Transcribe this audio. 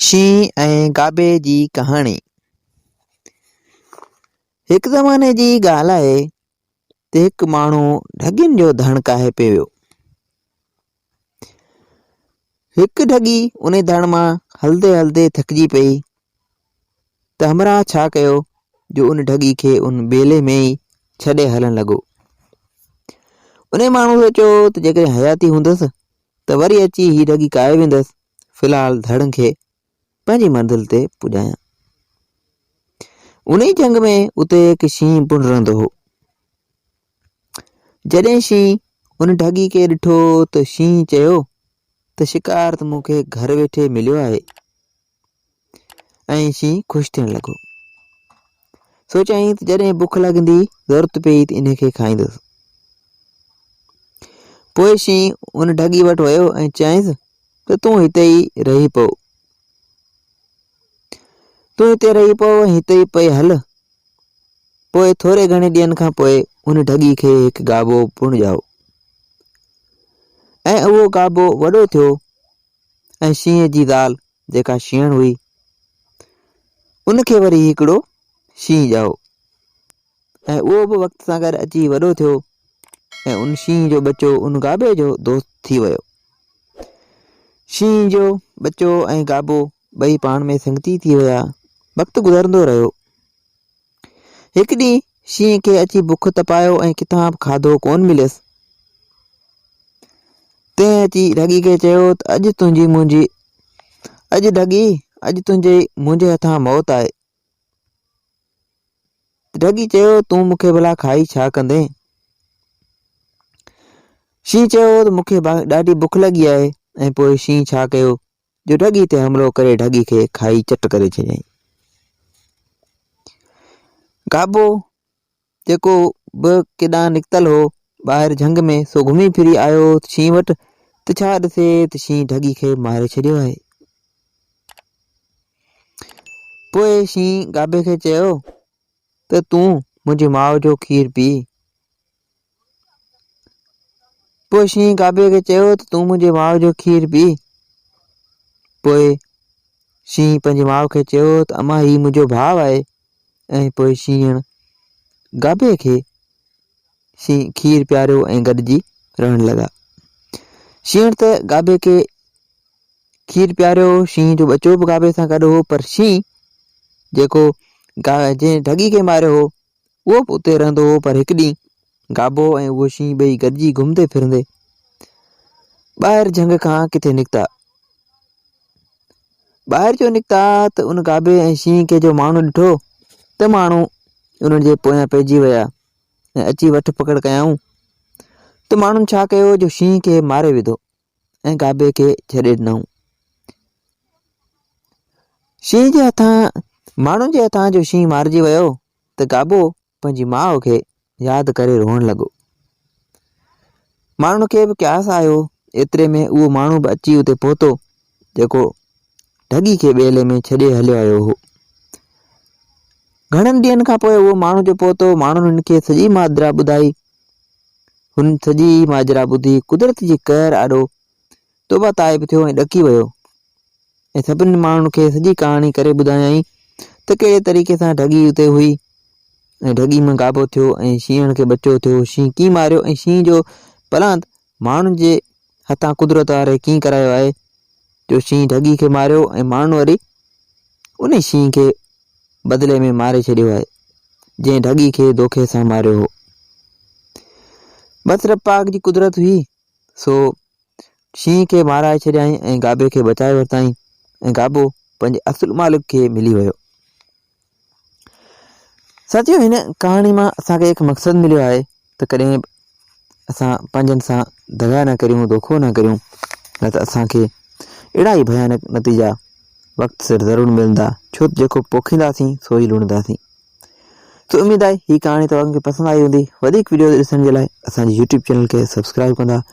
شينهن ۽ گابي جي ڪهاڻي. هڪ زماني جي ڳالهه آهي ته هڪ ماڻهو ڍڳين جو ڌڻ ڪاهي پئي ويو. هڪ ڍڳي ان ڌڻ مان هلندي هلندي ٿڪجي پئي ته همراهه ڇا ڪيو جو ان ڍڳي کي ان ٻيلي ۾ ئي ڇڏي هلڻ لڳو. ان ماڻهو سوچيو ته جيڪڏهن حياتي هوندس ته وري اچي هي ڍڳي ڪاهي ويندس في الحال ڌڙ کي پنهنجي منزل تي پڄايان. انهي جهنگ ۾ اتي هڪ شينهن پڻ رهندو هو. جڏهن شينهن ان ڍڳي کي ڏٺو ته شينهن چيو ته شڪار ته مون کي گهر ويٺي مليو آهي ۽ شينهن خوش ٿيڻ لڳو. سوچيائين ته جڏهن بک لڳندي ضرورت پئي ته انهي کي کائيندس. پوء شينهن ان ڍڳي وٽ ويو ۽ چيائينس ته تون هتي ئي رهي پئو. تون هتي رهي پئو ۽ هتي ئي پئي هل. پوء ٿوري گهڻي ڏينهن کان پوء ان ڍڳي کي هڪ گابو پڻ ڄائو ۽ اهو گابو وڏو ٿيو ۽ شينهن جي زال جيڪا شينهڻ هئي ان کي وري هڪڙو شينهن ڄائو ۽ اهو به وقت سان گڏ اچي وڏو ٿيو ۽ ان شينهن جو ٻچو ان گابي جو دوست ٿي ويو. شينهن جو ٻچو ۽ گابو ٻئي پاڻ ۾ سنگتي ٿي ويا. وقت گذرندو رهيو. هڪ ڏينهن شينهن کي اچي بک تپايو ۽ ڪٿان به کاڌو ڪونه مليس. تنهن اچي ڍڳي کي چيو ته اڄ تنهنجي منهنجي اڄ ڍڳي اڄ تنهنجي منهنجي هٿان موت آهي. ڍڳي چيو، تون مون کي ڀلا کائي ڇا ڪندين؟ شينهن چيو ته مون کي ڏاڍي بک لڳي آهي ۽ پوء شينهن ڇا ڪيو جو ڍڳي تي حملو ڪري ڍڳي کي کائي چٽ ڪري ڇڏيائين. گابو جيڪو به ڪيڏانهن نڪتل هو ٻاهر جهنگ ۾ سو گهمي ڦري آيو شينهن وٽ ته ڇا ڏسي ته شينهن ڍڳي کي ماري ڇڏيو آهي. پوء شينهن گابي کي چيو ته تون منهنجي ماء جو کير پي. پوء شينهن گابي کي چيو ته تون منهنجي ماء جو کير پي. پوء شينهن پنهنجي ماء کي چيو ته اما هي منهنجو ڀاء آهي ۽ پوء شينهڻ گابي کي شينهن کير پياريو ۽ گڏجي رهڻ لڳا. شينهڻ ته گابي کي کير پياريو، شينهن جو ٻچو به گابي سان گڏ هو، پر شينهن جيڪو جنهن ڍڳي کي ماريو هو، اهو به اتي رهندو هو، پر هڪ ڏينهن گابو ۽ اهو شينهن ٻئي گڏجي گهمندي ڦرندي ٻاهر جهنگ کان ڪٿي نڪتا. ٻاهر جو نڪتا ته ان گابي ۽ شينهن کي جو ماڻهو ڏٺو ته ماڻهو انهن جي پويان پئجي ويا ۽ اچي وٺ پڪڙ ڪيائون ته ماڻهن ڇا ڪيو جو شينهن کي ماري وڌو. ۽ گابي کي ڇڏي ڏنائون. شينهن جي هٿان ماڻهن جي هٿان جو شينهن مارجي ويو ته گابو پنهنجي ماء کي ياد ڪري روئڻ لڳو. ماڻهن کي به قياس آيو. ايتري ۾ اهو ماڻهو به اچي اتي پهتو جيڪو ڍڳي کي ٻيلي ۾ ڇڏي هليو آيو هو. گهڻن ڏينهن کان پوء اهو ماڻهو جو پهتو، ماڻهن هن کي سڄي ماجرا ٻڌائي. هن سڄي ماجرا ٻڌي قدرت جي قهر آڏو توبه تائب ٿيو ۽ ڏڪي ويو ۽ سڀني ماڻهن کي سڄي ڪهاڻي ڪري ٻڌايائين ته ڪهڙي طريقي سان ڍڳي اتي هئي ۽ ڍڳي مان گابو ٿيو ۽ شينهڻ کي ٻچو ٿيو، شينهن ڪيئن ماريو ۽ شينهن جو پلاند ماڻهن جي هٿان قدرت واري ڪيئن ڪرايو آهي جو شينهن ڍڳي کي ماريو ۽ ماڻهن وري انهي شينهن کي بدلي ۾ ماري ڇڏيو آهي جنهن ڍڳي کي دوکي سان ماريو هو. بس رب پاڪ جي قدرت هئي سو شينهن کي مارائي ڇڏيائين ۽ گابي کي بچائي ورتائين ۽ گابو پنهنجي اصل مالڪ کي ملي ويو. ساٿيو هن ڪهاڻي مان اسان کي هڪ مقصد مليو آهي ته ڪڏهن به اسان پنهنجن سان دغا نه ڪريون دوکو نه ڪريون نه ته اسان کي اهڙا ئي ڀيانڪ نتيجا وقت سر ضرور ملندا ڇو ته جيڪو پوکينداسين سو ئي لڻنداسين تو اميد آهي هي ڪهاڻي توهان کي پسند آئي هوندي وڌيڪ ويڊيو ڏسڻ جي لاء اسان جي يوٽيوب چينل کي سبسڪرائب ڪندا.